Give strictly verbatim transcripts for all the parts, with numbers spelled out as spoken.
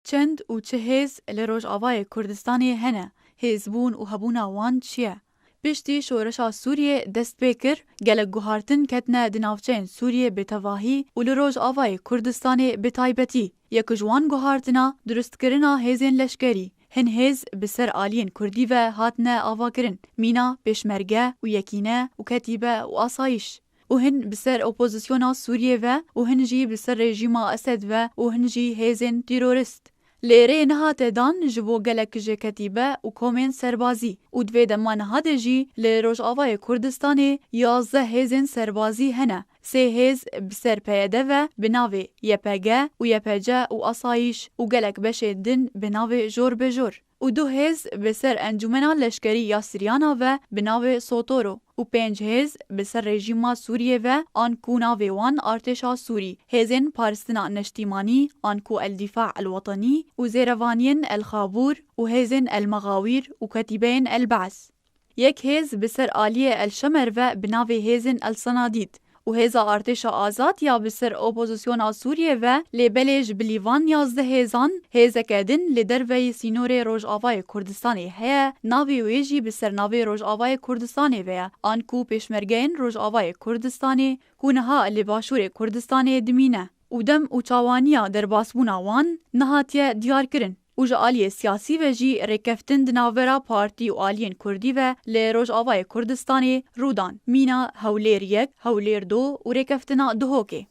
Çend û çi hêz li Rojavayê Kurdistanê hene? Hêzbûn û hebûna wan çi ye? Piştî şoreşa Sûriyê dest pê kir, gelek guhartin ketine di navçeyên Sûriyê bi tevahî û li Rojavayê Kurdistanê bi taybetî. Yek ji wan guhartina durustkirina hêzên leşkerî. Hin hêz bi ser aliyên Kurdî ve hatine avakirin, mîna Pêşmerge û Yekîne û Ketîbe û Asayîş. Û hin bi ser opozisyona Sûriyê ve û hin jî bi ser rejîma Esed ve û hin jî hêzên terorist. Lê rê nehate dan ji bo gelek ji ketîbe û komên serbazî û di vê dema niha de jî li Rojavayê Kurdistanê yazdeh hêzên serbazî hene. Sê hêz bi ser P Y D ve bi navê Y P G û Y P C û Asayîş û gelek beşên din bi navê Jor bi Jor. Û du hêz bi ser Encûmena Leşkerî ya Siryana ve bi navê Sotoro û pênc hêz bi ser rejîma Sûriyê ve an ku navê wan Artêşa Sûrî, Hêzên Paristina Neştîmanî an ku El Dîfa El Wetenî û zêrevaniyên El Xabûr û Hêzên El Mexawîr û Ketîbeyên El Be's. Yek hêz bi ser aliyê El Şemer ve bi navê Hêzên El Senadîd û Hêza Artêşa Azad ya bi ser opozisyona Sûriyê ve, lê belê ji bilî van yazdeh hêzan, hêzeke din li derveyî sînorê Rojavayê Kurdistanê heye, navê wê jî bi ser navê Rojavayê Kurdistanê ve ye, an ku Pêşmergeyên Rojavayê Kurdistanê ku niha li Başûrê Kurdistanê dimîne û dem û çawaniya derbasbûna wan nehatiye diyarkirin. Û ji aliyê siyasî ve jî rêkeftin di navbera partî û aliyên kurdî ve li Rojavayê Kurdistanê rû dan, mîna Hewlêr yek, Hewlêr du û rêkeftina Duhokê.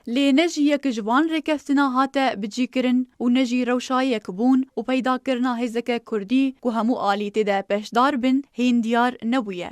Lê ne jî yek ji van rêkeftina hate bicîkirin û ne jî rewşa yekbûn û peydakirina hêzeke kurdî ku hemû alî tê de beşdar bin, hîn diyar nebûye.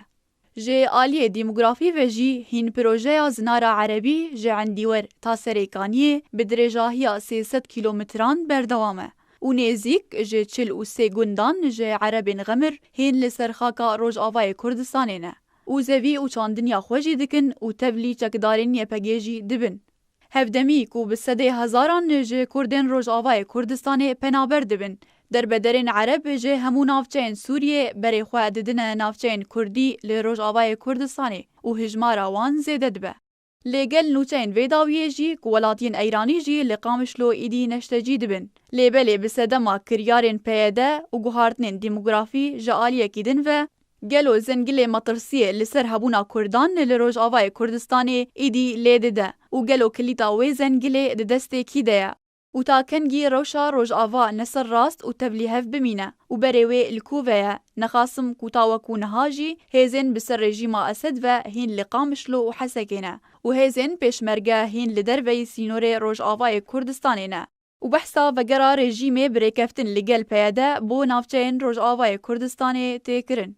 Ji aliyê demografî ve jî hîn projeya Zinara Erebî ji Endîwer ta Serêkaniyê bi dirêjahiya sê sed kîlometran berdewam e û nêzîk ji çil û sê gundan ji Erebên Xemir hîn li ser xaka Rojavayê Kurdistanê ne û zevî û çandiniya xwe jî dikin û tevlî çekdarên Y P G jî dibin. Hevdemî ku bi sedê hezaran ji Kurdên Rojavayê Kurdistanê penaber dibin, derbederên Ereb ji hemû navçeyên Sûriyê berê xwe didine navçeyên Kurdî li Rojavayê Kurdistanê û hijmara wan zêde dibe. Lê gel nûçeyên vê dawiyê jî ku welatiyên Eyranî jî li Qamişlo êdî neştecî dibin. Lê belê bi sedema kiryarên P Y D û guhartinên demografî ji aliyekî din ve, gelo zengilê metirsiyê li ser hebûna Kurdan li Rojavayê Kurdistanê êdî lê dide û gelo kilîta wê zengilê di destê kî de ye? Û ta kengî rewşa Rojava ne serrast û tevlîhev bimîne û berê wê li ku ve ye? Nexasim ku ta weku niha jî hêzên bi ser rejîma Esed ve hîn li Qamişlo û Hesekê ne û hêzên Pêşmerge hîn li derveyî sînorê Rojavayê Kurdistanê ne. Û behsa vegera rejîmê bi rêkeftin li gel P Y D bo navçeyên Rojavayê Kurdistanê tê kirin.